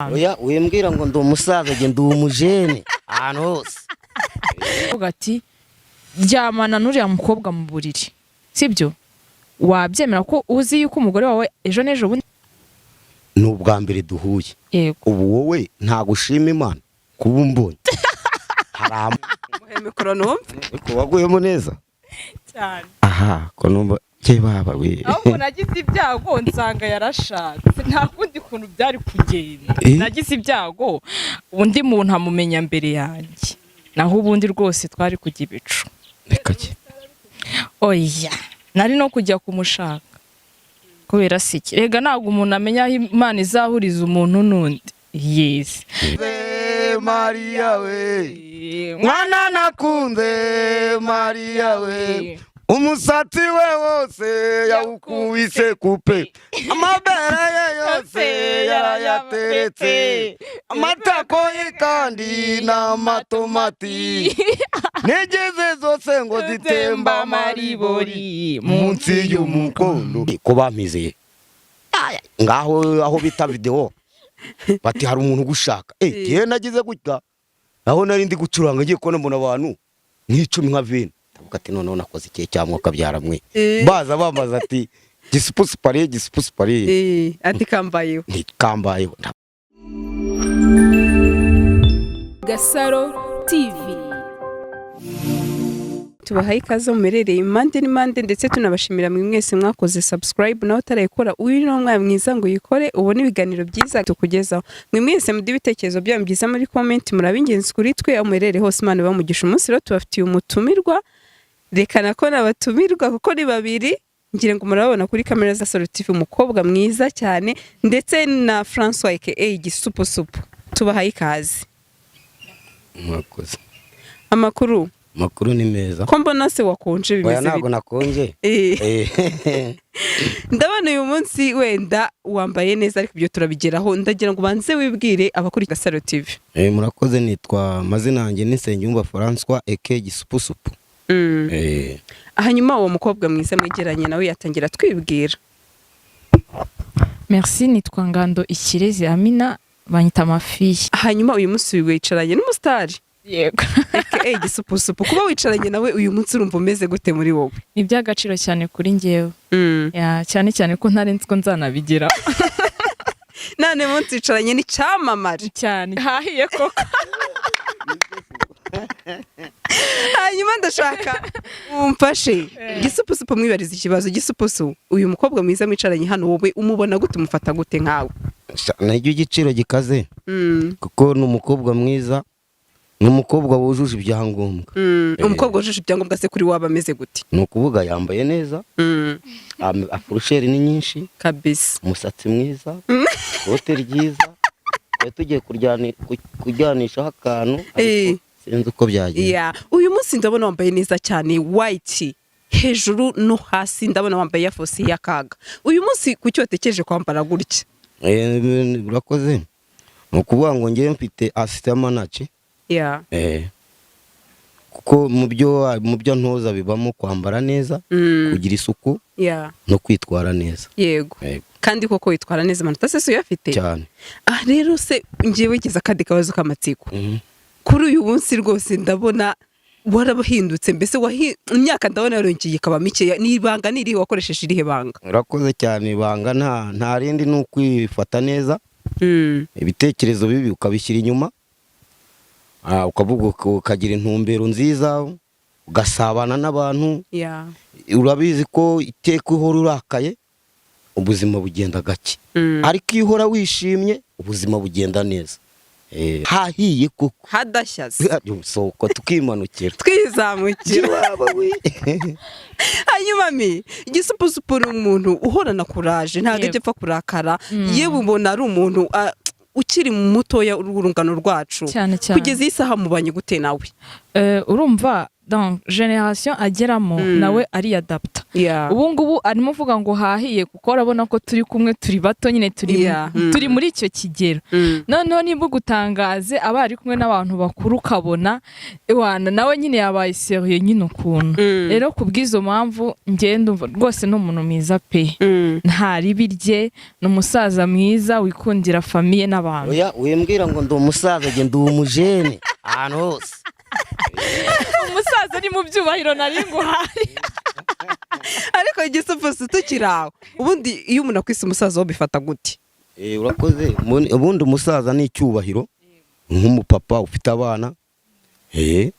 Oya, wimbwira ngo ndi umusaza, njye ndi umujene ahantu hose. Avuga ati: "Ryamana n'uriya mukobwa mu buriri," sibyo? Wabyemera ko uzi yuko umugore wawe ejo n'ejo bundi? Ni ubwa mbere duhuye. Yego. Ubu wowe ntabwo ushima Imana kuba umbonye hari Muhe mikoro numve. Ariko waguyemo neza. Cyane. Aha ko numva ke baba we. Ahubwo nagize ibyago nsanga yarashatse, nta kundi kuntu byari kugenda. Eh? Nagize ibyago undi muntu amumenya mbere yanjye, naho ubundi rwose twari kujya ibicu. Reka ki. Oya, nari no kujya kumushaka kubera si iki. Rega ntabwo umuntu amenya aho Imana izahuriza umuntu n'undi yezi. Mariya we, mwana nakunze, Mariya we, umusatsi we wose yawukubise coupe, amabere ye yose yarayateretse, amatako ye kandi n'amatomati, nigeze zose ngo zitemba amaribori munsi y'umukondo ko bampizeye ngaho aho bita videwo, bati: "Hari umuntu ugushaka." Eh, nagize gutya aho nari ndi gucuranga, ngiye kubona mbona abantu nk'icumi, nka 20. Ndavuga ati: "Noneho nakoze ikihe cya mwuka byaramwe?" Baza bambaza ati: "Gisupusu pariye, gisupusu pariye." Eh, ati kambayeho. Ntikambayeho. Gasaro TV. Tubahaye ikaze mumerereye impande n'impande, ndetse tunabashimira mwe mwese mwakoze subscribe. Nawe utarayikora, uyu ni umwanya mwiza ngo uyikore, ubone ibiganiro byiza tukugezaho. Mwe mwese muduhe ibitekerezo byanyu byiza muri comment, muraba ingenzi kuri twe. Aho muherereye hose, Imana ibamugisha. Umunsi rero tubafitiye umutumirwa, rekana ko nabatumirwa kuko ni babiri. Ngira ngo murababona kuri kamera za Saro TV, umukobwa mwiza cyane ndetse na Francois aka Gisupusupu. Tubahaye ikaze. Murakoze. Amakuru? Amakuru ni meza. Ko mbona se wakonje? Oya. Bimeze Ntabwo bite? nakonje. Eh. Ndabona uyu munsi wenda wambaye neza, ariko ibyo turabigeraho. Ndagira ngo ubanze wibwire abakurikira Gasaro TV. Murakoze. Nitwa, amazina yanjye ni Nsengiyumva Francois aka Gisupusupu. Hanyuma uwo mukobwa mwiza mwegeranye nawe yatangira twibwira. Merci, nitwa Ngando Ikirezi Amina, banyita Mafiye. Hanyuma uyu munsi wicaranye n'umusitari Yego. aka Gisupusupu. Kuba wicaranye nawe uyu munsi, urumva umeze gute muri wowe? Ni iby'agaciro cyane kuri njyewe. Ya, cyane cyane ko ntari nzi ko nzanabigira. None munsi wicaranye n'icyamamare. Cyane, hahiye koko. Hanyuma ndashaka umfashe Gisupusupu mwibariza ikibazo. Gisupusu, uyu mukobwa mwiza mwicaranye hano, wowe umubona gute, umufata gute nkawe? Sha, niryo igiciro gikaze kuko ni umukobwa mwiza, ni umukobwa wujuje ibyangombwa. Umukobwa wujuje ibyangombwa se kuri waba ameze gute? Ni ukuvuga yambaye neza, afurusheri ni nyinshi, umusatsi mwiza, ikote ryiza. Twari tugiye kuryanishaho akantu, ariko sinzi uko byagenze. Yeah. Uyu munsi ndabona wambaye neza cyane, white hejuru no hasi, ndabona wambaye ya fosi y'akaga. Uyu munsi kuki watekereje kwambara gutya? Urakoze. Ni ukuvuga ngo ngewe mfite assistant manager. Kuko mu byo ntoza bibamo kwambara neza, kugira isuku no kwitwara neza. Yego. Kandi koko witwara neza, amanota se si uyafite? Cyane. Ah, rero se ngewe wigeze akandi kabazo k'amatsiko. Kuri uyu munsi rwose ndabona warabahindutse, mbese imyaka ndabona yarongeye ikaba mikeya. Ni ibanga, ni irihe wakoresheje, irihe banga? Urakoze cyane. Ibanga nta rindi, ni ukwifata neza, ibitekerezo bibi ukabishyira inyuma. Ukavuga ukagira intumbero nziza, ugasabana n'abantu. Urabizi ko iteka uhora urakaye ubuzima bugenda gake, ariko iyo uhora wishimye ubuzima bugenda neza. Hahiye koko. Hadashyaze. Soko tukimanukira. Twizamukira. Waba we. Hanyuma mi Igisupusupu ni umuntu uhorana courage, ntabwo ajya apfa kurakara. Yewe, ubona ari umuntu ukiri mutoya, urungano rwacu. Cyane cyane. Kugeza iyi saha mubanye gute nawe? Urumva Donc génération ageramo nawe ariyadapta. Ubu ngubu arimo avuga ngo hahiye, kuko urabona ko turi kumwe, turi bato nyine, turi turi muri icyo kigero. Noneho nimba ugutangaze aba ari kumwe n'abantu bakuru, ukabona ewana nawe nyine yabaye sérieux nyine ukuntu. Rero ku bw'izo mpamvu ngenda umva rwose ni umuntu mwiza pe. Nta ribi rye, ni umusaza mwiza wikundira famille n'abantu. Oya, wimbwira ngo ndi umusaza, njye ndi umujene ahantu hose. Umusaza ni mu byubahiro nari nguhaye. Ariko Igisupusu, tukiri aho, ubundi iyo umuntu akwise umusaza wo bifata gute? Urakoze. Ubundi umusaza ni icyubahiro, nk'umupapa ufite abana.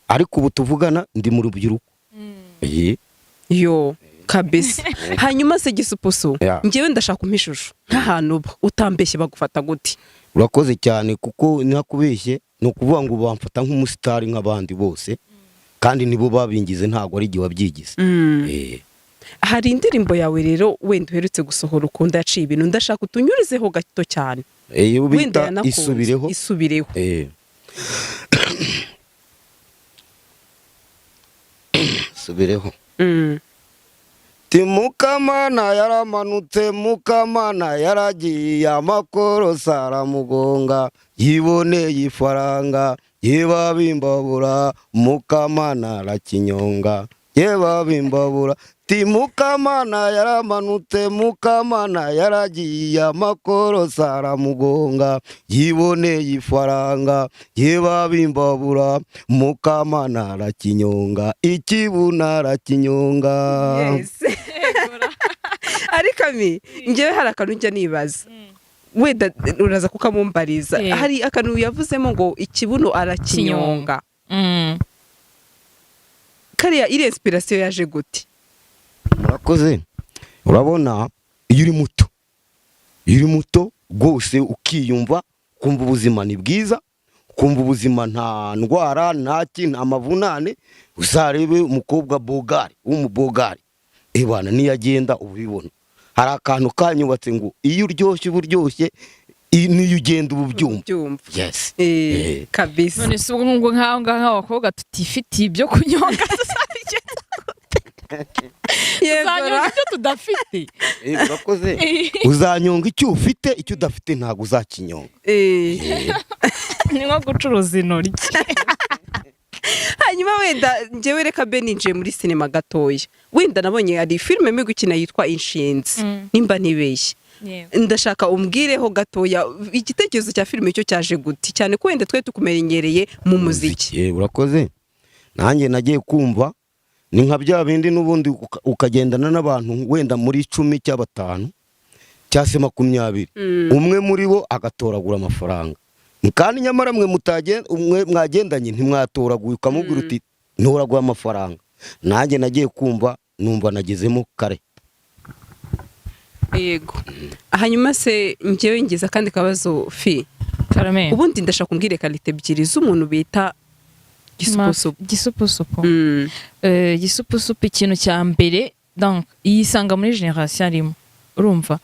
Ariko ubu tuvugana ndi mu rubyiruko. Yo kabisa. Hanyuma se Gisupusu, njyewe ndashaka umpa ishusho nk'ahantu uba, utambeshye, bagufata gute? Urakoze cyane, kuko ntakubeshye ni ukuvuga ngo bamfata nk'umusitari nk'abandi bose, kandi nibo babingize, ntabwo ari igihe wabyigize. Hari indirimbo yawe rero wenda uherutse gusohora ukunda, yaciye ibintu, ndashaka utunyurizeho gato cyane. Iyo Wenda bita yanakunze. Isubireho. Isubireho. Isubireho. Ti Mukamana yaramanutse, Mukamana yaragiye, amakorosi aramugonga, yiboneye ifaranga yebabimbabura, Mukamana arakinyonga yebabimbabura. Ti Mukamana yaramanutse, Mukamana yaragiye, amakorosi aramugonga, yiboneye ifaranga yebabimbabura, Mukamana arakinyonga, ikibuna arakinyonga. Yes. Ariko ami njyewe hari akantu njya nibaza, wenda uraza kukamumbariza. Hari akantu yavuzemo ngo ikibuno arakinyonga. Kariya iri inspiration yaje gute? Murakoze. Urabona iyo uri muto, iyo uri muto rwose ukiyumva, ukumva ubuzima ni bwiza, ukumva ubuzima nta ndwara, nta ki, nta mavunane. Uzarebe umukobwa bogari w'umubogari, ebana niyo agenda ubibona. Hari akantu kanyubatse ngo iyo uryoshye uba uryoshye, n'iyo ugenda uba ubyumva. Byumva. Yes. Kabisa. None se ubwo ngubwo nk'aho ngaho abakobwa tutifitiye ibyo kunyonga tuzabigenza? Yego. Tuzanyonga ibyo tudafite? Urakoze. Uzanyonga icyo ufite, icyo udafite ntabwo uzakinyonga. Ni nko gucuruza intoryi. Hanyuma wenda njyewe reka be ninjiye muri sinema gatoya, wenda nabonye hari filime muri gukina yitwa Inshinzi, nimba ntibeshye. Ndashaka umbwireho gatoya igitekerezo cya filime cyo cyaje gute, cyane ko wenda twe tukumenyereye mu muziki. Urakoze. Nanjye nagiye kumva ni nka bya bindi n'ubundi ukagendana n'abantu wenda muri 10 cyangwa 5 cyangwa se 20, umwe muri bo agatoragura amafaranga, kandi nyamara mwe mwe mwagendanye ntimwatoraguye, ukamubwira uti ntoraguye amafaranga. Nanjye nagiye kumva numva nagezemo kare. Yego. Hanyuma se njyewe ngize akandi kabazo fi. Karame. Ubundi ndashaka umbwire qualité ebyiri z'umuntu bita Gisupusupu. Gisupusupu. Gisupusupu, ikintu cya mbere, donc yisanga muri génération arimo. Urumva,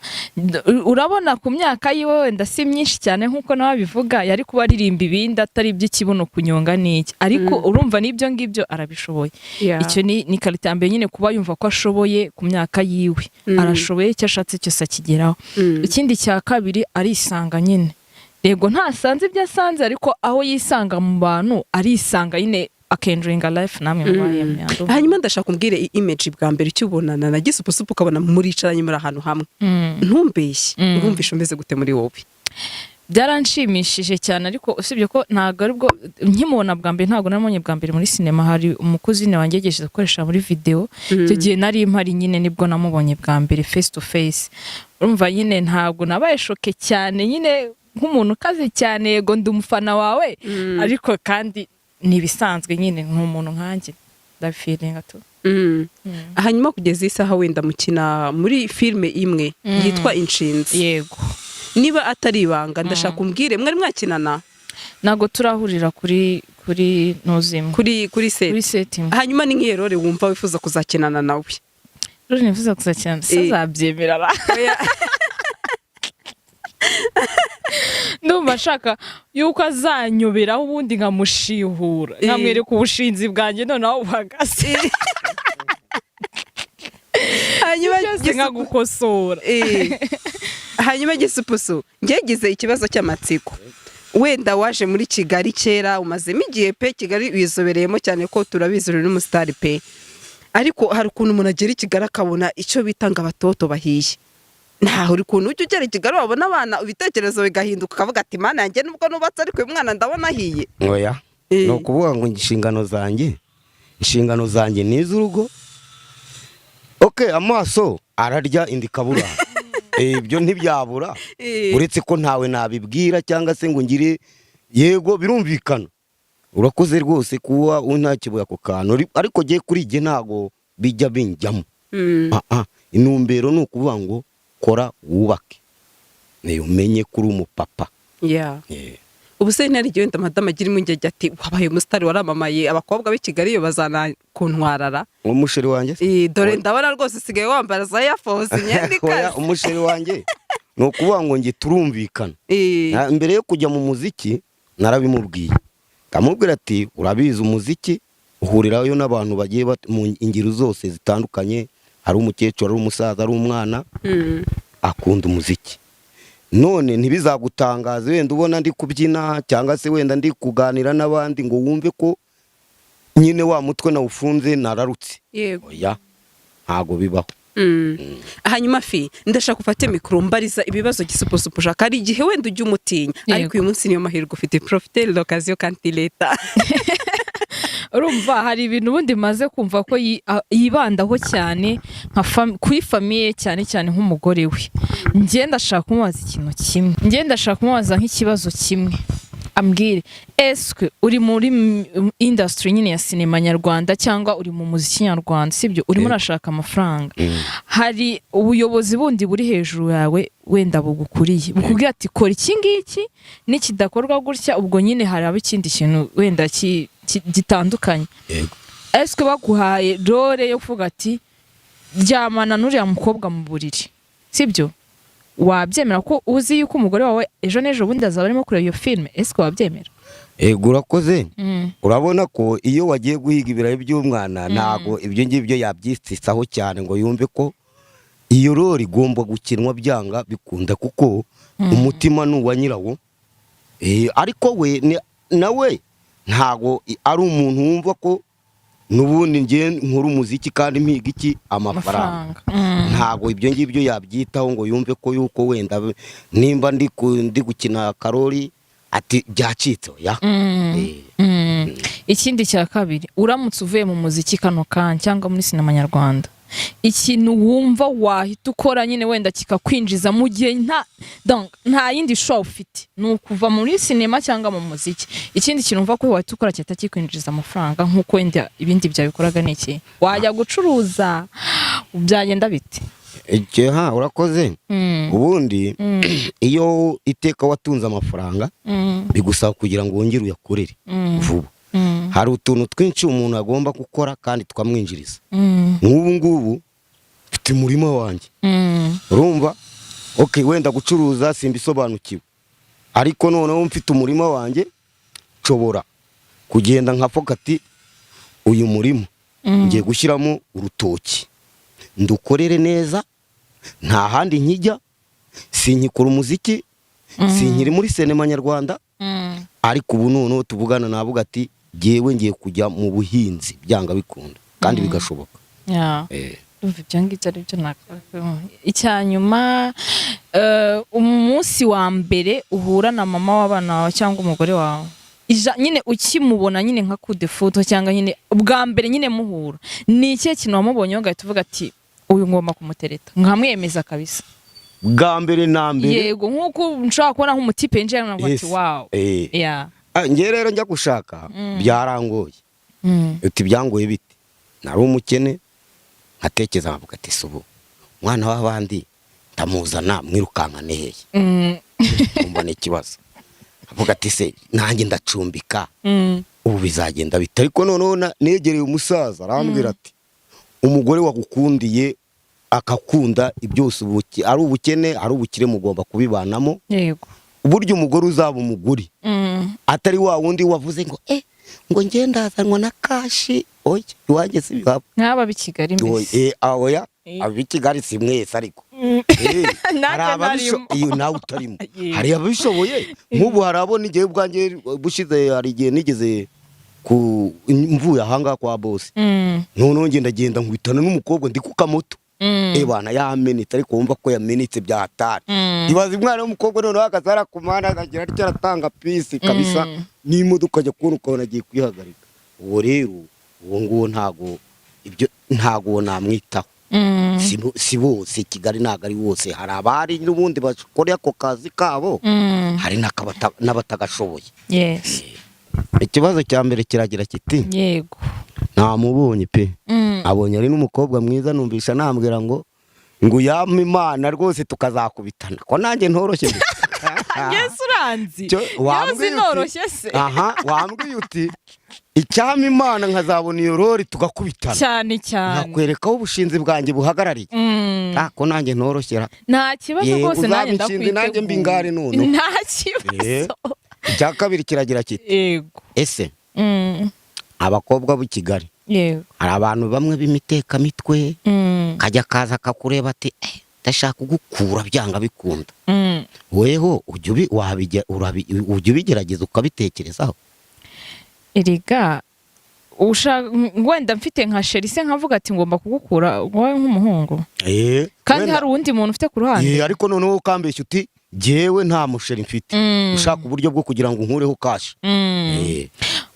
urabona ku myaka yiwe wenda si myinshi cyane nk'uko nawe abivuga, yari kuba aririmba ibindi atari iby'ikibuno kunyonga n'iki, ariko urumva n'ibyo ngibyo arabishoboye. Icyo ni qualité ya mbere nyine, kuba yumva ko ashoboye ku myaka yiwe. Arashoboye, icyo ashatse cyose akigeraho. Ikindi cya kabiri, arisanga nyine. Yego ntasanze ibyo asanze, ariko aho yisanga mu bantu arisanga nyine, akenjoyinga life namwe mubayemo. Yandumva. Hanyuma ndashaka umbwire image bwa mbere ukibonana na Gisupusupu, ukabona muricaranye muri ahantu hamwe, ntumbeshye, urumvishe umeze gute muri wowe? Byaranshimishije cyane, ariko usibye ko ntabwo aribwo nkimubona bwa mbere, ntabwo namubonye bwa mbere muri sinema. Hari umukuzine wanjye yegejeje gukoresha muri video, icyo gihe nari mpari nyine, nibwo namubonye bwa mbere face to face. Urumva nyine ntabwo nabaye choqué cyane nyine nk'umuntu ukaze cyane. Yego ndi umufana wawe, ariko kandi ni ibisanzwe nyine, ni umuntu nkanjye, ndabifeelinga tu. Hanyuma kugeza isaha wenda mukina muri filime imwe yitwa Inshinzi. Yego. Niba atari ibanga, ndashaka umbwire, mwari mwakinana? Ntabwo turahurira kuri ntuzimwe. Kuri set? Kuri set imwe. Hanyuma ni nk'iyo role wumva wifuza kuzakinana nawe? Rero nifuza kuzakina se azabyemera ra? Ndumva nshaka yuko azanyoberaho, ubundi nkamushihura, nkamwereka ubushinzi bwanjye noneho buhagaze. Hanyuma byose nkagukosora. Hanyuma Gisupusu, ngegize ikibazo cy'amatsiko. Wenda waje muri Kigali kera, umazemo igihe pe, Kigali wizobereyemo cyane, ko turabizi uri n'umusitari pe. Ariko hari ukuntu umuntu agera i Kigali akabona icyo bita ngo abatoto bahiye. Ntaho uri ukuntu ujya ugera i Kigali wabona abana, ibitekerezo bigahinduka, ukavuga ati: "Mana yanjye, nubwo nubatse ariko uyu mwana ndabona ahiye." Oya. Ni ukuvuga ngo inshingano zanjye ni iz'urugo. OK, amaso ararya, indi ikabura. Ibyo ntibyabura. Uretse ko ntawe nabibwira cyangwa se ngo ngire. Yego, birumvikana, urakoze rwose kuba untakibuye ako kantu. Ariko jye kuri jye ntago bijya binjyamo. Ah, ah. Intumbero ni ukuvuga ngo kora wubake, ni umenye ko uri umupapa. Ubu se ntari igihe wenda madamu agira impungenge ati: "Wabaye umusitari, waramamaye, abakobwa b'i Kigali iyo bazana kuntwarara"? Umusheri wanjye se? Dore ndabona rwose usigaye wambara za Air Force, imyenda Oya, ikaze. Umusheri wanjye ni ukuvuga ngo njye turumvikana. Mbere yo kujya mu muziki narabimubwiye, ndamubwira ati: "Urabizi, umuziki uhurirayo n'abantu bagiye mu ingero zose zitandukanye, hari umukecuru, ari umusaza, ari umwana akunda umuziki. None ntibizagutangaze wenda ubona ndi kubyina cyangwa se wenda ndi kuganira n'abandi ngo wumve ko nyine wa mutwe nawufunze nararutse." Oya, ntago bibaho. Hanyuma fi, ndashaka ufate mikoro mbariza ibibazo Gisupusupu. Ushaka hari igihe wenda ujya umutinya, ariko uyu munsi niyo mahirwe ufite, profite l'occasion quand il est temps. Urumva hari ibintu ubundi maze kumva ko yibandaho cyane nka kuri famille, cyane cyane nk'umugore we. Njye ndashaka kumubaza ikintu kimwe, njye ndashaka kumubaza nk'ikibazo kimwe, ambwire: eswe uri muri industry nyine ya sinema nyarwanda cyangwa uri mu muziki nyarwanda, sibyo? Urimo urashaka amafaranga, hari ubuyobozi bundi buri hejuru yawe wenda bugukuriye, bukubwira ati: "Kora iki ngiki, nikidakorwa gutya ubwo nyine haraba ikindi kintu wenda gitandukanye." Ese baguhaye role yo kuvuga ati: "Ryamana n'uriya mukobwa mu buriri," sibyo, wabyemera, ko uzi yuko umugore wawe ejo n'ejo bundi azaba arimo kureba iyo filime? Ese wabyemera? Yego, urakoze. Urabona ko iyo wagiye guhiga ibirayi by'umwana, ntago ibyo ngibyo yabyitsitsaho cyane ngo yumve ko iyo role igomba gukinwa byanga bikunda, kuko umutima ni uwa nyirawo. Ariko we nawe ntago ari umuntu wumva ko n'ubundi ngiye nkora umuziki kandi mpiga iki? Amafaranga. Ntago ibyo ngibyo yabyitaho ngo yumve ko yuko wenda nimba ndi gukina karori ati byacitse. Oya. Ikindi cya kabiri, uramutse uvuye mu muziki kano kanya cyangwa muri sinema nyarwanda, ikintu wumva wahita ukora nyine wenda kikakwinjiza mu gihe nta, donc, nta yindi show ufite, ni ukuva muri sinema cyangwa mu muziki, ikindi kintu wumva ko wahita ukora gihita kikwinjiriza amafaranga nk'uko wenda ibindi byabikoraga, ni iki? Wajya gucuruza? Byagenda bite? Ha, urakoze. Ubundi iyo iteka watunze amafaranga, bigusaba kugira ngo wongere uyakorere vuba. Hari utuntu twinshi umuntu agomba gukora kandi tukamwinjiriza. Nk'ubu ngubu mfite umurima wanjye. Urumva, OK, wenda gucuruza simbisobanukiwe, ariko noneho mfite umurima wanjye, nshobora kugenda nkavuga ati: "Uyu murima ngiye gushyiramo urutoki, ndukorere neza, nta handi nkijya, sinkikora umuziki, sinkiri muri sinema nyarwanda." Ariko ubu noneho tuvugana navuga ati: "Jyewe ngiye kujya mu buhinzi," byanga bikunda kandi bigashoboka. Ndumva ibyo ngibyo ari byo nakora. Icya nyuma, umunsi wa mbere uhura na mama w'abana bawe cyangwa umugore wawe, nyine ukimubona nyine nka coup de foudre, cyangwa nyine bwa mbere nyine muhura, ni ikihe kintu wamubonyeho ugahita uvuga ati: "Uyu ngomba kumutereta nkamwemeza kabisa"? Bwa mbere na mbere? Yego, nk'uko nshobora kubona nk'umutipe yinjiye nkavuga ati: "Wow." Ah, njye rero njya gushaka byarangoye. Uti byangoye bite? Nari umukene, nkatekereza nkavuga ati: "Si ubu umwana w'abandi ndamuzana mwirukankane hehe?" Mbona ikibazo, avuga ati: "Se nanjye ndacumbika, ubu bizagenda bite?" Ariko noneho negereye umusaza, arambwira ati: "Umugore wagukundiye akakunda, byose ari ubukene ari ubukire mugomba kubibanamo." Burya umugore uzaba umugore atari wa wundi wavuze ngo ngo njye ndazanwa na cash. Oya, iwanjye si bihaba. Nk'aba b'i Kigali mbese. Oya. Ab'i Kigali si mwese ariko. Nanjye Hari ntarimo. Iyo nawe utarimo. Yego. Hari ababishoboye. Nk'ubu hari abo n'igihe ubwanjye bushize, hari igihe nigeze ku mvuye ahangaha kwa boss, noneho ngenda ngenda nkubitana n'umukobwa ndi ku kamoto. Bana, yamenetse, ariko wumva ko yamenetse bya hatari. Ibaza umwana w'umukobwa noneho akaza ku muhanda, akagira atya, aratanga peace kabisa, n'imodoka ajya kubona ukabona agiye kwihagarika. Uwo rero, uwo nguwo ntago ibyo, ntago uwo namwitaho. Si bose, Kigali ntago ari bose. Hari abari n'ubundi bakora ako kazi kabo, hari n'abatagashoboye. Ikibazo cya mbere kiragira kiti: Namubonye pe. Abonye ari n'umukobwa mwiza, numvisha nambwira ngo yampe Imana rwose tukazakubitana, ko nanjye ntoroshye gusa. Yesu, uranzi. Wambwiye Yesu, noroshye se? Aha, wambwiye uti icyampa Imana nkazabona iyo rori tugakubitana, Cyane cyane. nkakwereka aho ubushinzi bwanjye buhagarariye. Ah, ko nanjye ntoroshera. Nta kibazo. Yego, Rwose nanjye uzaba inshinzi, nanjye mba ingare noneho. Nta kibazo. Icya kabiri kiragira kiti: Ese abakobwa b'i Kigali, hari abantu bamwe b'imitekamitwe, kajya kaza kakureba ati ndashaka kugukura byanga bikunda, weho ujya ujya ubigerageza ukabitekerezaho? Erega ushaka wenda mfite nka chéri se, nkavuga ati ngomba kugukura wowe nk'umuhungu, kandi hari uwundi muntu ufite ku ruhande. Ariko noneho ukambeshya uti jyewe nta mu chéri mfite, ushaka uburyo bwo kugira ngo unkureho cash.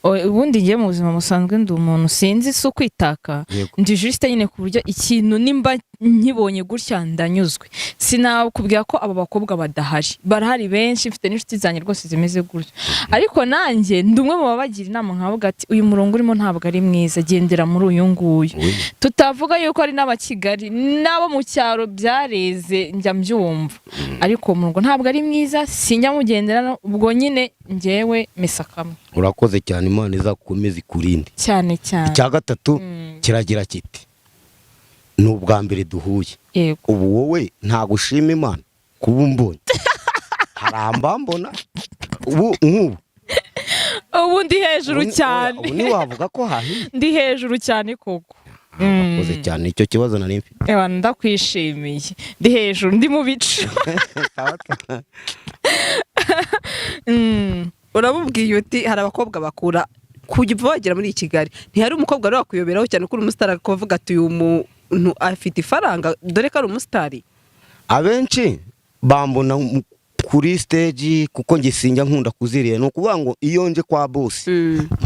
Ubundi ngiye mu buzima busanzwe ndi umuntu, sinzi, si ukwitaka, ndi juste nyine, ku buryo ikintu nimba nkibonye gutya ndanyuzwe. Sinakubwira ko abo bakobwa badahari, barahari benshi, mfite n'inshuti zanjye rwose zimeze gutyo, ariko nanjye ndi umwe mu babagira inama, nkavuga ati uyu murongo urimo ntabwo ari mwiza, gendera muri uyu nguyu. Tutavuga yuko ari n'abakigali n'abo mu cyaro byareze, njya mbyumva, ariko uwo murongo ntabwo ari mwiza, sinjya mugendera. Ubwo nyine njyewe mesa kamwe. Urakoze cyane, Imana izakomeze ikurinde. Cyane cyane. Icya gatatu kiragira kiti: ni ubwa mbere duhuye, ubu wowe ntabwo ushima Imana kuba umbonye? Haramba mbona ubu nk'ubu. Ubu ndi hejuru cyane. Ubu ntiwavuga ko hahiye? Ndi hejuru cyane koko. Urakoze cyane, icyo kibazo nari mfite. Ewa, ndakwishimiye, ndi hejuru, ndi mu bicu. Uramubwiye uti hari abakobwa bakura kujya uva wagera muri Kigali, ntihari umukobwa wari wakuyoberaho cyane ko uri umusitari, akavuga ati uyu muntu afite ifaranga, dore ko ari umusitari? Abenshi bambona kuri stage, kuko njye sinjya nkunda kuziriya. Ni ukuvuga ngo iyo nje kwa boss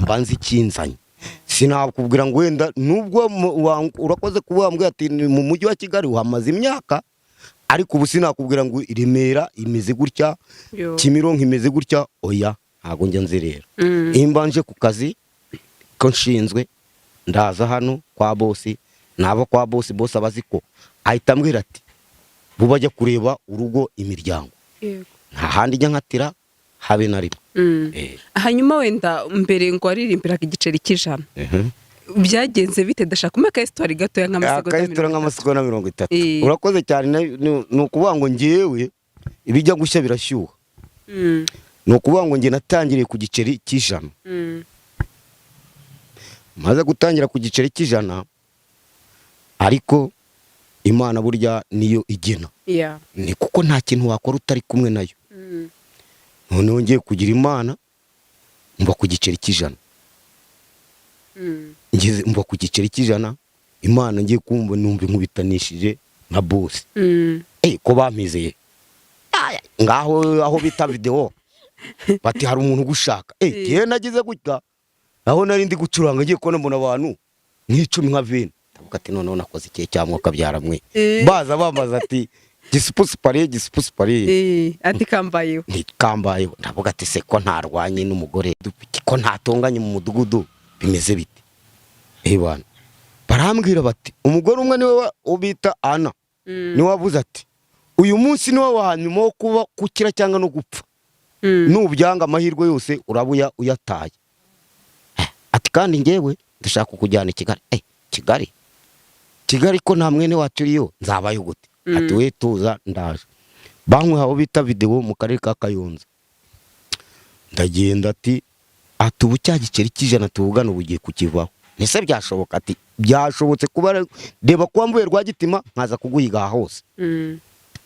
mba nzi ikinzanye. Sinakubwira ngo wenda nubwo urakoze kuba wambwira ati ni mu mujyi wa Kigali uhamaze imyaka, ariko ubu sinakubwira ngo i Remera imeze gutya, Kimironko imeze gutya. Oya, ntabwo njya nzerera. Iyo mbanje ku kazi ko nshinzwe, ndaza hano kwa boss, nava kwa boss, boss aba azi ko ahita ambwira ati buba ajya kureba urugo, imiryango. Nta handi njya nkatira habe na rimwe. Hanyuma wenda mbere ngo waririmbiraga igiceri cy'ijana, byagenze bite? Ndashaka kumpa aka histoire gatoya nk'amasegonda Akahistoire 30. nk'amasegonda 30. Urakoze cyane. Ni ukuvuga ngo ngewe ibijya gushya birashyuha. Ni ukuvuga ngo njye natangiriye ku giceri cy'ijana. Maze gutangira ku giceri cy'ijana, ariko Imana burya niyo igena, ni kuko nta kintu wakora utari kumwe nayo. Noneho ngiye kugira Imana mba ku giceri cy'ijana. Ngeze mba ku giceri cy'ijana, Imana ngiye kumva numva inkubitanishije nka boss. Ko bampizeye ngaho aho bita videwo, bati hari umuntu ugushaka. Ngewe nagize gutya, aho nari ndi gucuranga, ngiye kubona mbona abantu nk'icumi, nka 20. Ndavuga ati noneho nakoze ikihe cya mwuka byaramwe? Baza bambaza ati Gisupusupu ariye? Gisupusupu ariye? Ati kambayeho. Ntikambayeho. Ndavuga ati se ko ntarwanye n'umugore, ko ntatonganye mu mudugudu, bimeze bite? Bana, barambwira bati umugore umwe niwe ubita Ana, niwe wavuze ati uyu munsi niwe wa nyuma wo kuba gukira cyangwa no gupfa, nubyanga amahirwe yose urabuya uyataye. Ati kandi njyewe ndashaka kukujyana i Kigali. Kigali, Kigali ko nta mwene wacu uriyo, nzabayo gute? Ati we tuza, ndaje. Bankwe aho bita videwo mu karere ka Kayonza. Ndagenda, ati ubu cya giceri cy'ijana tuvugana ubu ugiye kukivaho. Ese byashoboka? Ati byashobotse. Kuba reba kuba mvuye Rwagitima nkaza kuguhiga aha hose.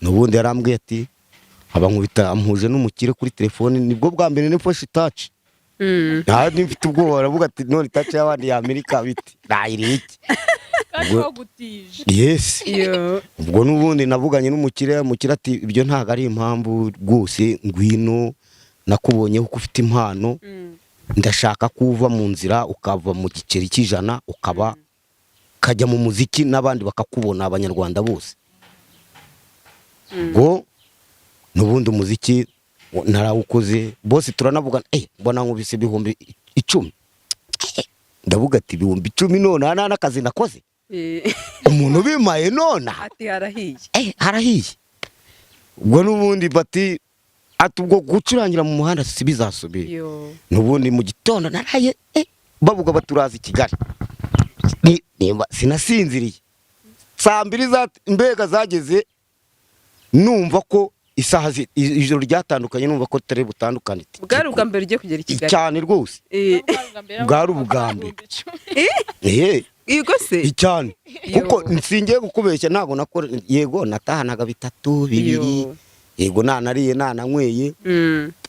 N'ubundi yarambwiye ati abankubita ampuje n'umukire kuri telefone. Nibwo bwa mbere nifashe itaci. Nta mfite ubwoba, baravuga ati none itaci y'abandi y'Amerika biti nayiriye iki? Kandi bagutije. Yes. Yo. Ubwo n'ubundi navuganye n'umukire, umukire ati ibyo ntabwo ari impamvu rwose, ngwino nakubonyeho ko ufite impano. Ndashaka ko uva mu nzira, ukava mu giceri cy'ijana, ukaba ukajya mu muziki n'abandi bakakubona, abanyarwanda bose. Ubwo n'ubundi umuziki narawukoze, bose turanavugana, mbona nkubise 10,000. Ndavuga ati 10,000 none nta n'akazi nakoze. Umuntu ubimpaye none Ati harahiye. Harahiye. Ubwo n'ubundi bati ati ubwo gucurangira mu muhanda si bizasubira. Yo. N'ubundi mu gitondo naraye, bavuga baturaza i Kigali. Nimba sinasinziriye saa mbiri za mbega zageze, numva ko isaha ijoro ryatandukanye, numva ko tutari butandukane. Bwari ubwa mbere ugiye kugera i Kigali? Cyane rwose. Bwari ubwa mbere. Yego se. Cyane, Yo. kuko nsingiye kukubeshya, ntabwo nakora, yego natahanaga bitatu, bibiri. Yo. Yego, nanariye nananyweye.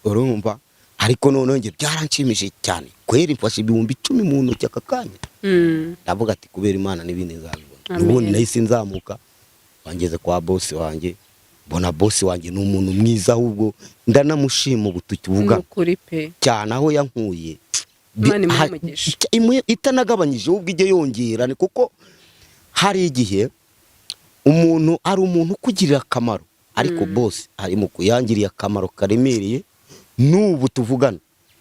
Urumva, ariko noneho njye byaranshimishije cyane kweri, mfashe 10,000 mu ntoki aka kanya. Ndavuga ati kubera Imana n'ibindi nzabibona. Amen. Ubundi nahise nzamuka, wangeze kwa bosi wanjye, mbona bosi wanjye ni umuntu mwiza, ahubwo ndanamushima ubu tukivuga. Ni ukuri pe. Cyane, aho yankuye Imana imuhe umugisha. Itanagabanyije, ahubwo ijye yongera, ni kuko hari igihe umuntu ari umuntu ukugirira akamaro, ariko bosi ari mu kuyangiriye akamaro karemereye. N'ubu tuvugana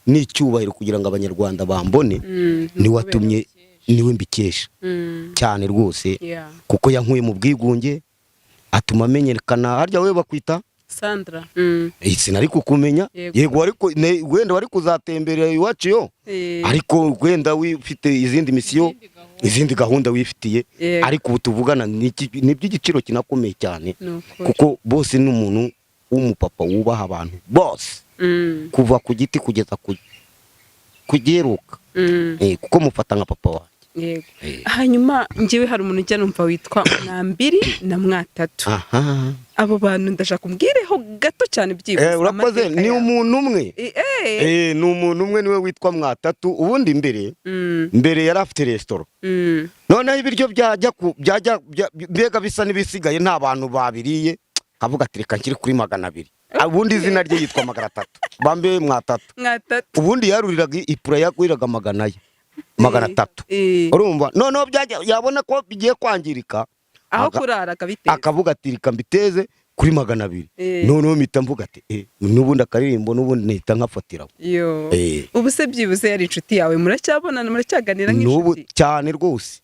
n'icyubahiro kugira ngo abanyarwanda bambone, niwe watumye, niwe mbikesha. Cyane rwose. Kuko yankuye mu bwigunge, atuma amenyekana. Harya wowe bakwita? Sandra. Sinari kukumenya. Yego. Yego, ariko wenda wari kuzatemberera iwacu yo, ariko wenda wifite izindi misiyo, izindi gahunda wifitiye. Yego. Ariko ubu tuvugana ni iby'igiciro kinakomeye cyane. Ni ukuri. Kuko bose ni umuntu w'umupapa wubaha abantu bose, kuva ku giti kugeza ku giheruka. Kuko mufata nka papa wanjye. Yego. Hanyuma njyewe hari umuntu ujya numva witwa Mwambiri na Mwatatu. Aha. Abo bantu ndashaka umbwireho gato cyane byibuze Urakoze. amateka Ni yabo. umuntu umwe. Ni umuntu umwe, niwe witwa Mwatatu. Ubundi mbere mbere yari afite resitora. Noneho ibiryo byajya ku byajya mbega bisa n'ibisigaye, nta bantu babiriye, akavuga ati reka nshyire kuri 200. Ubundi izina rye yitwa 300, bambe Mwatatu. Mwatatu. Ubundi yaruriraga ipura, yaguriraga magana ye, 300. Urumva, noneho byajya yabona ko bigiye kwangirika, Aho kurara akabiteza. Akavuga ati reka mbiteze kuri 200. Noneho mpita mvuga ati n'ubundi akaririmbo n'ubundi nahita nkafatiraho. Yo. Ubu se byibuze yari inshuti yawe, muracyabonana, muracyaganira N'ubu nk'inshuti? cyane rwose.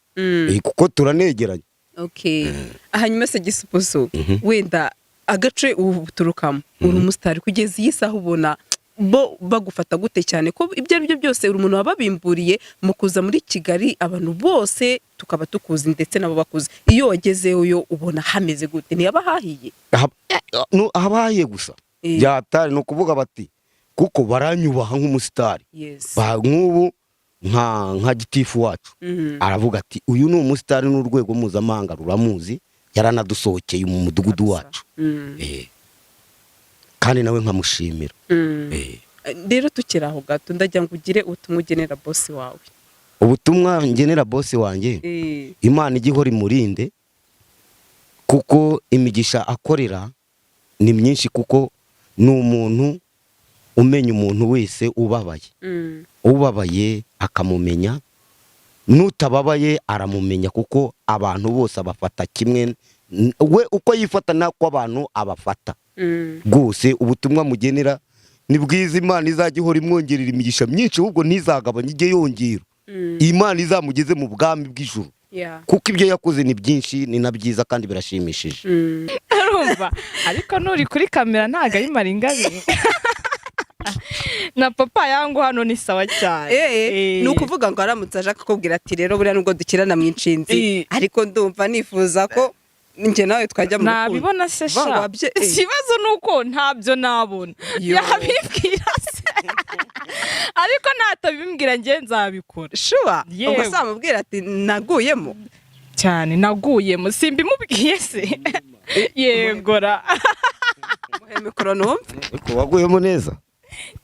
Kuko turanegeranye. Okay. Hanyuma se Gisupusu, wenda agace ubu uturukamo uri umusitari kugeza iyi saha, ubona bo bagufata gute, cyane ko ibyo ari byo byose uri umuntu wababimburiye mu kuza muri Kigali, abantu bose tukaba tukuzi ndetse nabo bakuzi? Iyo wagezeyo yo ubona hameze gute? Ntiyaba hahiye? Habaye gusa byatari ni ukuvuga bati kuko baranyubaha nk'umusitari. Nk'ubu nka gitifu wacu aravuga ati uyu ni umusitari n'urwego mpuzamahanga ruramuzi, yaranadusohokeye mu mudugudu wacu. Kandi nawe nkamushimira. Rero tukiri aho gato, ndagira ngo ugire ubutumwa ugenera bosi wawe. Ubutumwa ngenera bosi wanjye, Imana ijye ihora imurinde, kuko imigisha akorera ni myinshi, kuko ni umuntu umenya umuntu wese ubabaye. Ubabaye akamumenya, n'utababaye aramumenya, kuko abantu bose abafata kimwe. We uko yifata nako abantu abafata. Rwose ubutumwa mugenera ni bwiza, Imana izajya ihora imwongerera imigisha myinshi, ahubwo ntizagabanye, ijye yongera. Imana izamugeze mu bwami bw'ijuru, kuko ibyo yakoze ni byinshi, ni na byiza kandi birashimishije. Urumva, ariko nuri kuri kamera ntabwo ari Maringabiri na papa yangu hano ni sawa cyane. Ni ukuvuga ngo aramutse aje akakubwira ati rero buriya nubwo dukirana mu inshinzi, ariko ndumva nifuza ko njye nawe twajya mu rukundo. Nabibona se sha? Ikibazo ni uko ntabyo nabona. Yo. Yabibwira se? Ariko natabimbwira, njye nzabikora. Sure? Yewe. Ubwo se wamubwira ati naguyemo? Cyane, naguyemo, simbimubwiye se? Yegora. Muhe mikoro numve. Ariko waguyemo neza?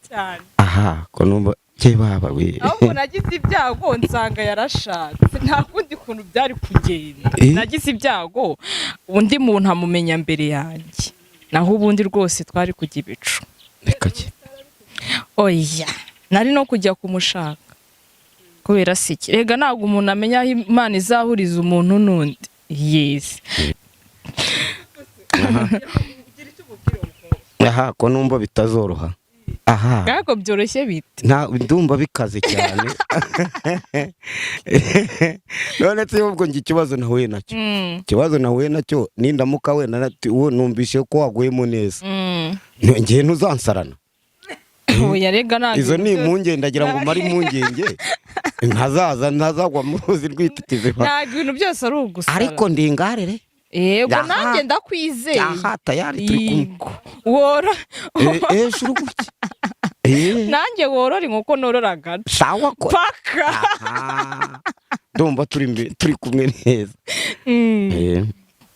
Cyane. Aha ko numva ke baba we. Ahubwo nagize ibyago nsanga yarashatse, nta kundi kuntu byari kugenda. Eh? Nagize ibyago undi muntu amumenya mbere yanjye, naho ubundi rwose twari kujya ibicu. Reka ki. Oya, nari no kujya kumushaka kubera si iki. Rega ntabwo umuntu amenya aho Imana izahuriza umuntu n'undi, yes. Aha ko numva bitazoroha aha. Ariko byoroshye bite? Nta, ndumva bikaze cyane. None se ubwo njye ikibazo nahuye nacyo, ikibazo nahuye nacyo, nindamuka wenda uwo numvise ko waguyemo neza, njye ntuzansarana? Oya, rega ntabwo Izo ni ibintu byose- impungenge, ndagira ngo mare impungenge ntazaza ntazagwa mu ruzi rwititize. Ntabwo ibintu byose ari ugusara. Ariko ndi ingarere. Yego. Aha. Nanjye ndakwizeye. Aha tayari turi kumwe. Yego. Wora Hejuru gutya. Nanjye worora inkoko norora agaca. Sawa ko Paka. Aha. Ndumva turi kumwe neza.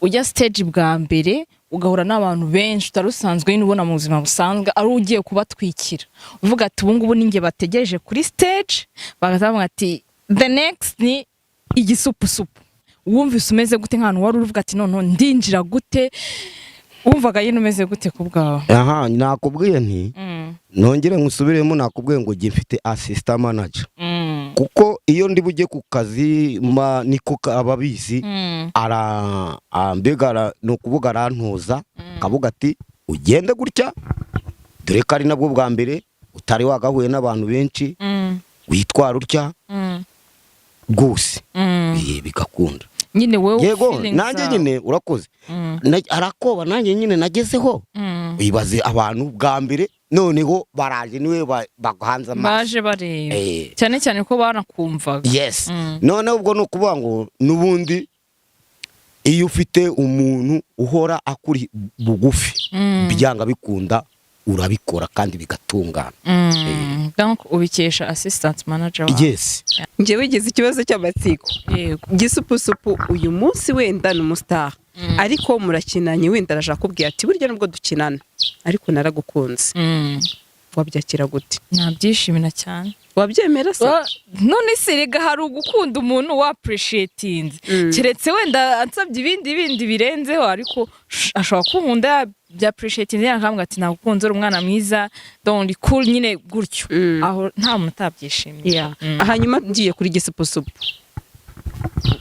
Ujya stage bwa mbere, ugahura n'abantu benshi utari usanzwe nyine ubona mu buzima busanzwe, ari ugiye kubatwikira, uvuga ati ubu ngubu ninjye bategereje kuri stage, bagahita bavuga ati the next ni Igisupusupu. Wumvise umeze gute nk'ahantu wari uvuga ati noneho ndinjira gute? Wumvaga nyine umeze gute ku bwawe? Aha nakubwiye nti nongere nkusubiremo, nakubwiye ngo njye mfite assistant manager, kuko iyo ndi bujye ku kazi ma niko ababizi ara mbega ni ukuvuga arantuza, akavuga ati ugende gutya, dore ko ari nabwo bwa mbere utari wagahuye n'abantu benshi, witwara utya rwose. Bigakunda. Nyine wowe Yego. feelings Nanjye zawe. nyine urakoze. Arakoba nanjye nyine nagezeho, ibaze abantu bwa mbere noneho baraje, niwe baguhanze amaso. Baje bareba. Cyane cyane ko banakumvaga. Yes. Noneho ubwo ni ukuvuga ngo n'ubundi iyo ufite umuntu uhora akuri bugufi, byanga bikunda urabikora kandi bigatungana. Donc ubikesha assistant manager wawe. Yes. Njye wigize ikibazo cy'amatsiko. Yego. Gisupusupu uyu munsi wenda ni umustar, ariko murakinanye, wenda araje akubwira ati burya nubwo dukinana ariko naragukunze. Wabyakira gute? Nabyishimira cyane. Wabyemera se? None se rega hari ugukunda umuntu wa appreciatinze, keretse wenda ansabye ibindi bindi birenzeho, ariko ashobora kunkunda bya appreciatinze, yakambwira ati nagukunze, uri umwana mwiza, don't cool, nyine gutyo. Aho nta muntu utabyishimiye. Hanyuma ngiye kuri Gisupusupu,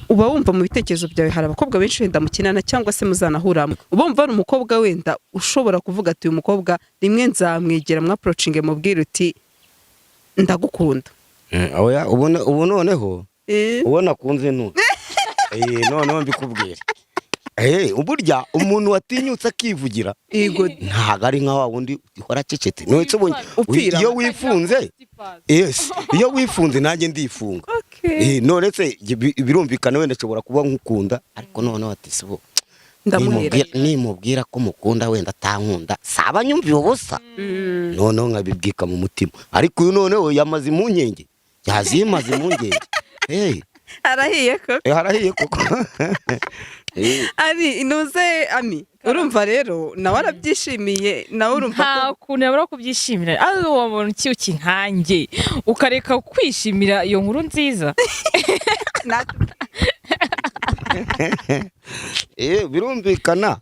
uba wumva mu bitekerezo byawe hari abakobwa benshi wenda mukinana cyangwa se muzanahuramo, uba wumva hari umukobwa wenda ushobora kuvuga ati uyu mukobwa rimwe nzamwegera mwapproachinge mubwire uti ndagukunda? Oya, ubu noneho ubona akunze none. Noneho mbikubwira, burya umuntu watinyutse akivugira ntabwo ari nka wa wundi uhora acecetse. None se Upfira. Iyo wifunze, yes, iyo wifunze nanjye ndifunga. None se birumvikana, wenda nshobora kuba nkukunda, ariko noneho ati sibo Ndamuhera. Nimubwira ko mukunda wenda atankunda, saba nyumviye ubusa, noneho nkabibwika mu mutima. Ariko uyu noneho yamaze impungenge, yazimaze impungenge. Hey, Arahiye koko. Harahiye koko. Ari inuze ami, urumva rero nawe arabyishimiye, nawe urumva Nta ko kuntu yabura kubyishimira, ari uwo muntu ukiuki nkanjye ukareka kwishimira iyo nkuru nziza. Birumvikana,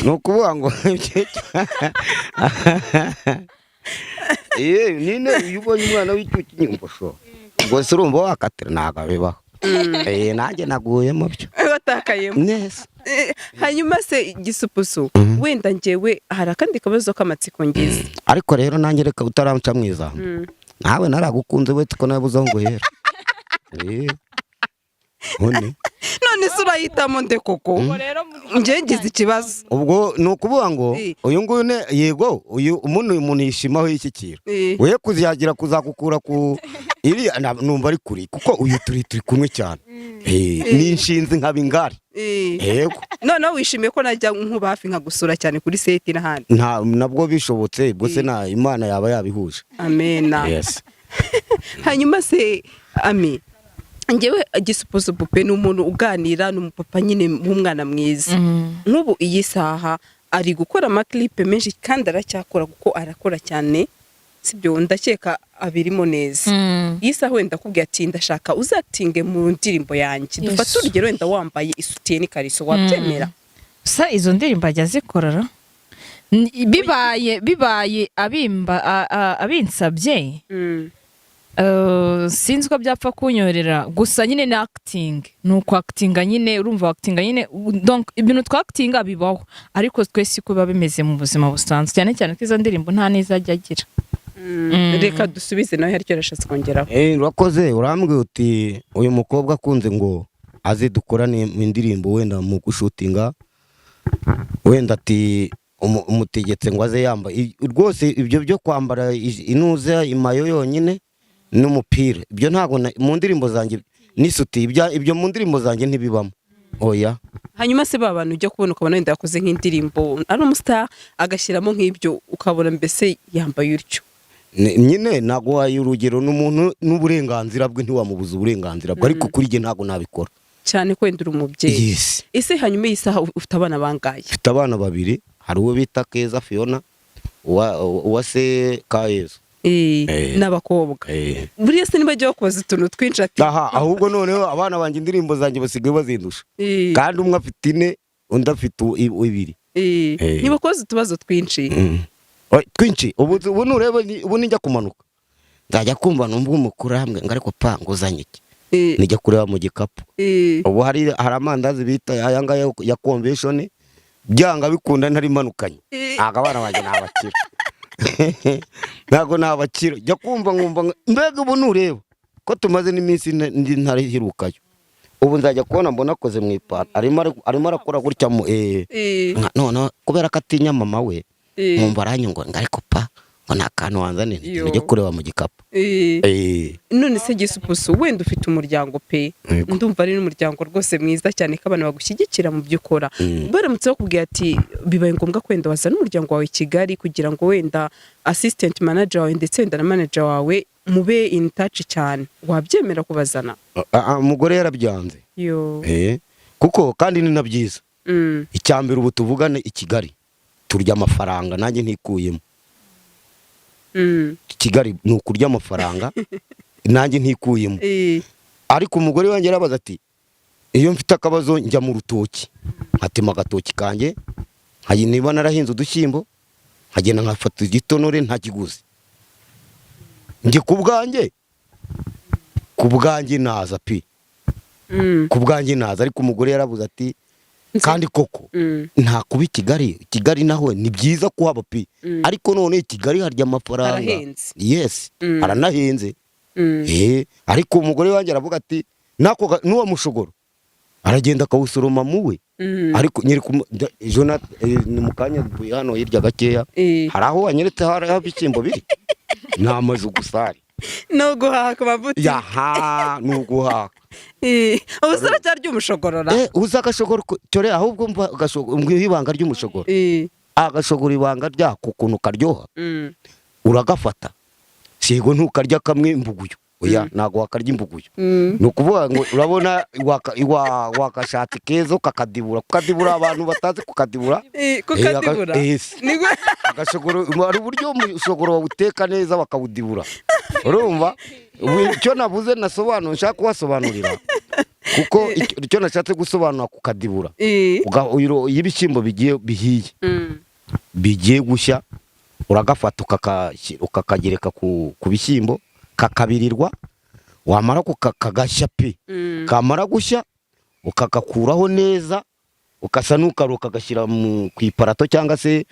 ni ukuvuga ngo nyine iyo ubonye umwana w'icyuki nyumva sho, ubwo se urumva wakatira? Ntabwo bibaho. Nanjye naguyemo byo. Watakayemo. Neza. Hanyuma se Igisupusu, wenda njyewe hari akandi kabazo k'amatsiko ngize. Ariko rero nanjye reka utaramca mu ijambo, nawe naragukunze wetse ko nabuze aho nguhera. None None se urahitamo nde koko? Njye ngize ikibazo. Ubwo ni ukuvuga ngo uyu nguyu ne yego, uyu umuntu yishimaho yishyikira. We kuzagira kuzagukura ku Iriya numva ari kure, kuko uyu turi kumwe cyane. Ni inshinzi nkaba ingari. Yego. Noneho wishimiye ko najya nkuba hafi nkagusura cyane kuri set n'ahandi? Nta nabwo bishobotse, ubwo se na Imana yaba yabihuje. Amena. Yes. Hanyuma se Ami, njyewe Gisupusupu pe ni umuntu uganira, ni umupapa nyine w'umwana mwiza. Nk'ubu iyi saha ari gukora amaklipe menshi kandi aracyakora, kuko arakora cyane, sibyo? Ndakeka abirimo neza. Iyi saha wenda akubwiye ati: "Ndashaka uzatinge mu ndirimbo yanjye," dufate Yesu. urugero wenda wambaye isutiye n'ikariso, wabyemera? Sa izo ndirimbo ajya azikorera? Bibaye abimba abinsabye, sinzi ko byapfa kunyorera. Gusa nyine ni acting, ni ukwactinga nyine, urumva actinga nyine. Donc ibintu twactinga bibaho, ariko twese siko biba bimeze mu buzima busanzwe, cyane cyane ko izo ndirimbo nta n'izo ajya agira. Reka dusubize nawe, hari icyo yarashatse kongeraho. Urakoze. Urambwira uti uyu mukobwa akunze ngo aze dukorane indirimbo, wenda mu gushutinga, wenda ati umutegetse ngo aze yambaye rwose ibyo byo kwambara inuze imayo yonyine n'umupira, ibyo ntabwo mu ndirimbo zanjye n'isuti, ibyo mu ndirimbo zanjye ntibibamo, oya. Hanyuma se ba bantu ujya kubona ukabona wenda yakoze nk'indirimbo ari umustar, agashyiramo nk'ibyo, ukabona mbese yambaye utyo? Nyine naguhaye urugero, n'umuntu n'uburenganzira bwe, ntiwamubuza uburenganzira bwe, ariko kuri jye ntabwo nabikora. Cyane ko wenda uri umubyeyi. Yes. Ese hanyuma iyi saha ufite abana bangaye? Mfite abana babiri. Hari uwo bita Keza Fiona, uwa se Kayezu. N'abakobwa? Buriya se nibajya bakubaza utuntu twinshi ati Aha, ahubwo noneho abana banjye indirimbo zanjye basigaye bazindusha. Kandi umwe afite 4, undi afite 2. Nibakubaza utubazo twinshi? Oy, twinshi. Ubu nureba ubu nijya kumanuka nzajya kumva numva umukuru hamwe ngo: "Ariko pa, nguzanye iki?" Nijya kureba mu gikapu, ubu hari amandazi bita aya ngaya ya Convention, byanga bikunda ntarimanukanye. Ntabwo abana banjye ni abakira, ntabwo ni abakira. Jya kumva nkumva mbega ubu nureba ko tumaze n'iminsi ntarihirukayo, ubu nzajya kubona mbona akoze mu ipantaro, arimo arakora gutya mu noneho kubera ko atinya mama we, nkumva aranyungura ngo: "Ariko pa, ngo nta kantu wanzaniye?" Yo. Njye kureba mu gikapu. None se Gisupusu, wenda ufite umuryango pe? Yego. Ndumva ari n'umuryango rwose mwiza cyane, ko abantu bagushyigikira mu byo ukora. Baramutse bakubwiye ati bibaye ngombwa ko wenda wazana umuryango wawe i Kigali, kugira ngo wenda assistant manager wawe ndetse wenda na manager wawe mube in touch cyane, wabyemera kubazana? Umugore yarabyanze. Yo. Kuko kandi ni na byiza. Icya mbere, ubu tuvugane i Kigali turya amafaranga nanjye ntikuyemo. Kigali ni ukurya amafaranga nanjye ntikuyemo. Ariko umugore wanjye yarabaza ati iyo mfite akabazo njya mu rutoki nkatema agatoki kanjye, niba narahinze udushyimbo nkagenda nkafata igitonore ntakiguzi. Njye ku bwanjye naza pi. Ku bwanjye naza, ariko umugore yarabuze ati kandi koko nta kuba i Kigali. Kigali naho ni byiza kuhaba pi, ariko none i Kigali harya amafaranga. Harahenze. Yes, haranahenze. Ariko umugore wanjye aravuga ati n'uwo mushogoro aragenda akawusoroma muwe. Ariko nyiri Jonathan, ni mu kanya mvuye hano hirya gakeya, hari aho wanyeretse, hari aho ibishyimbo biri, ni amazu gusa ari. No guhaha ku mavuta. Yaha, ni uguhaha. Ubu se uracyarya umushogorora? Uzi agashogoro cyore, ahubwo mva agashogoro, mbwiye ibanga ry'umushogoro. Agashogoro, ibanga ryako ukuntu karyoha, uragafata, sigo ntukarya kamwe imbuguyu, oya, ntabwo wakarya imbuguyu. Ni ukuvuga ngo urabona wakashatse keza ukakadibura. Kukadibura, abantu batazi kukadibura, Kukadibura? Agashogoro, hari uburyo umushogoro bawuteka neza bakawudibura. Urumva ubu icyo navuze, nasobanura, nshaka kubasobanurira, kuko icyo nashatse gusobanura kukadibura, iyo ibishyimbo bigiye bihiye, bigiye gushya, uragafata ukakagereka ku bishyimbo, kakabirirwa, wamara kagashya pe, kamara gushya ukagakuraho neza, ukasa n'ukaruka, ukagashyira ku iparato cyangwa se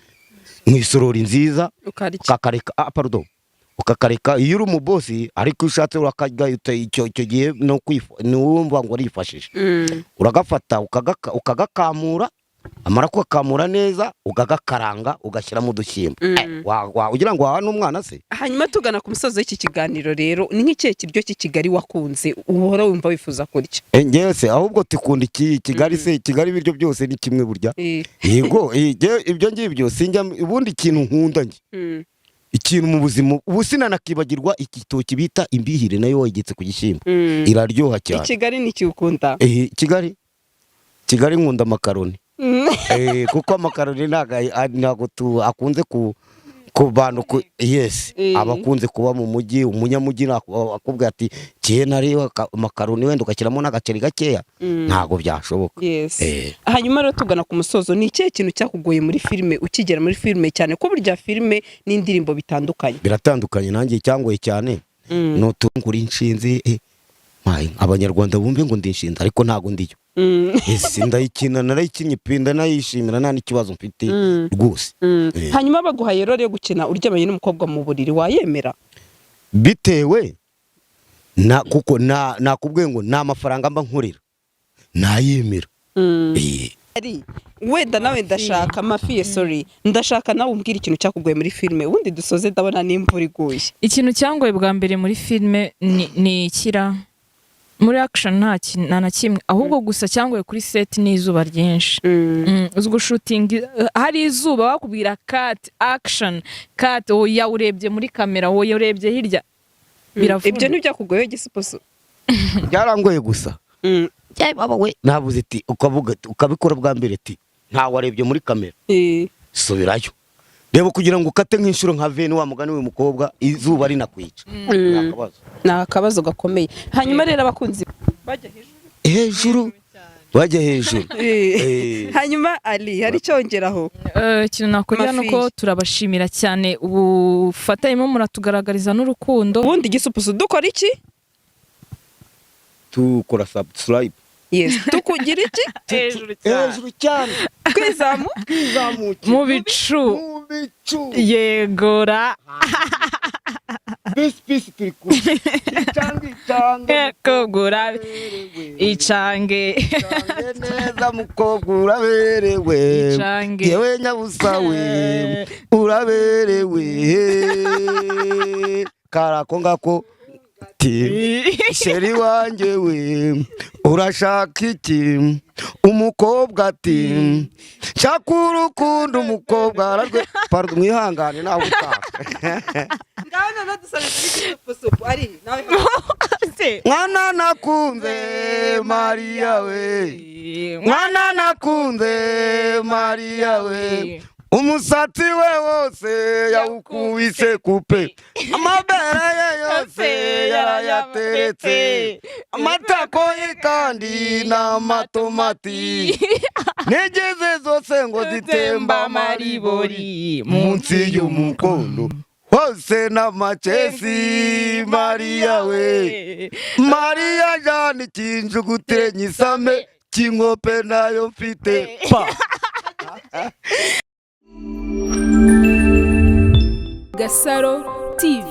mu isorori nziza. Ukarya. Ukakareka, pardon, ukakareka iyo uri umubosi, ariko iyo ushatse urakarya icyo gihe no niwumva ngo arifashije. Uragafata ukagakamura. Amara kugakamura neza, ukagakaranga, ugashyiramo udushyimbo. Ugira ngo waha n'umwana se. Hanyuma tugana ku musozo w'iki kiganiro rero, ni nk'ikihe kiryo cy'i Kigali wakunze, uhora wumva wifuza kurya? Ngewe se ahubwo tukunda iki Kigali se? Kigali ibiryo byose ni kimwe burya. Yego, njyewe ibyo ngibyo sinjya. Ubundi ikintu nkunda njye, ikintu mu buzima ubu sinanakibagirwa, igitoki bita imbihire, nayo wayigetse ku gishyimbo, iraryoha I cyane. Kigali ni iki ukunda? Kigali nkunda amakaroni. Kuko amakaroni ntabwo akunze ku bantu yes, aba akunze kuba mu mujyi. Umunyamujyi akubwira ati kiye nariyo amakaroni, wenda ugashyiramo n'agaceri gakeya, ntabwo byashoboka. Yes. Hanyuma rero tugana ku musozo, ni ikihe kintu cyakugoye muri filime ukigera muri filime, cyane ko burya filime n'indirimbo bitandukanye? Biratandukanye. Nanjye icyangoye cyane ni utungura inshinzi, abanyarwanda bumve ngo ndi inshinzi, ariko ntabwo ndiyo. Ese ndayikina, narayikinnye pe, ndanayishimira, nta n'ikibazo mfite rwose. Hanyuma baguhaye rero yo gukina uryamanye n'umukobwa mu buriri, wayemera? Bitewe na kuko na nakubwiye ngo ni amafaranga mba nkorera, nayemera. Ari wenda nawe ndashaka amafiye, sorry, ndashaka nawe umbwira ikintu cyakugoye muri filime, ubundi dusoze, ndabona n'imvura iguye. Ikintu cyangoye bwa mbere muri filime ni ikira muri action, nta na kimwe, ahubwo gusa cyangoye kuri set ni izuba ryinshi. Uzi gushutinga hari izuba, bakubwira cut, action, cut, oya urebye muri kamera, oya urebye hirya, biravuna. Ibyo ntibyakugoye, Gisupusu? Byarangoye gusa. Baba we, nabuze ati ukavuga ati, ukabikora bwa mbere ati ntawarebye muri kamera, subirayo reba, kugira ngo ukate nk'inshuro nka veni wa mugani w'uyu mukobwa, izuba rinakwica. Ni akabazo. Ni akabazo gakomeye. Hanyuma rero abakunzi bajya hejuru. Hejuru, bajya hejuru. Hanyuma Ali, hari icyo wongeraho? Ikintu nakongera ni uko Mafiye. turabashimira cyane ubufatanye muratugaragariza n'urukundo. Ubundi Gisupusu dukora iki? Tukora subscribe. Yes, tukugira iki? Hejuru cyane. Hejuru cyane. Twizamu Twizamuke. Mu bicu. Mu bicu. Yegora. Peace, peace, turi kumwe, icange, icange. Kogura icange. Icange neza mukobwa, uraberewe. Icange. Yewe nyabusa we, uraberewe. Karako ngako ti chéri wanjye we, urashaka iki? Umukobwa ati nshaka urukundo. Umukobwa ararwe. Pardon, mwihangane, nawe utaha. Ngaho noneho dusabe kuri Gisupusupu ari nawe. Mwana nakunze Mariya we, mwana nakunze Mariya we, umusatsi we wose yawukubise coupe, amabere ye yose yarayateretse, amatako ye kandi n'amatomati, nigeze zose ngo zitemba amaribori munsi y'umukondo hose n'amacesi. Mariya we, Mariya jana ikinjugutire nyisame kinkope nayo mfite pa. Gasaro TV.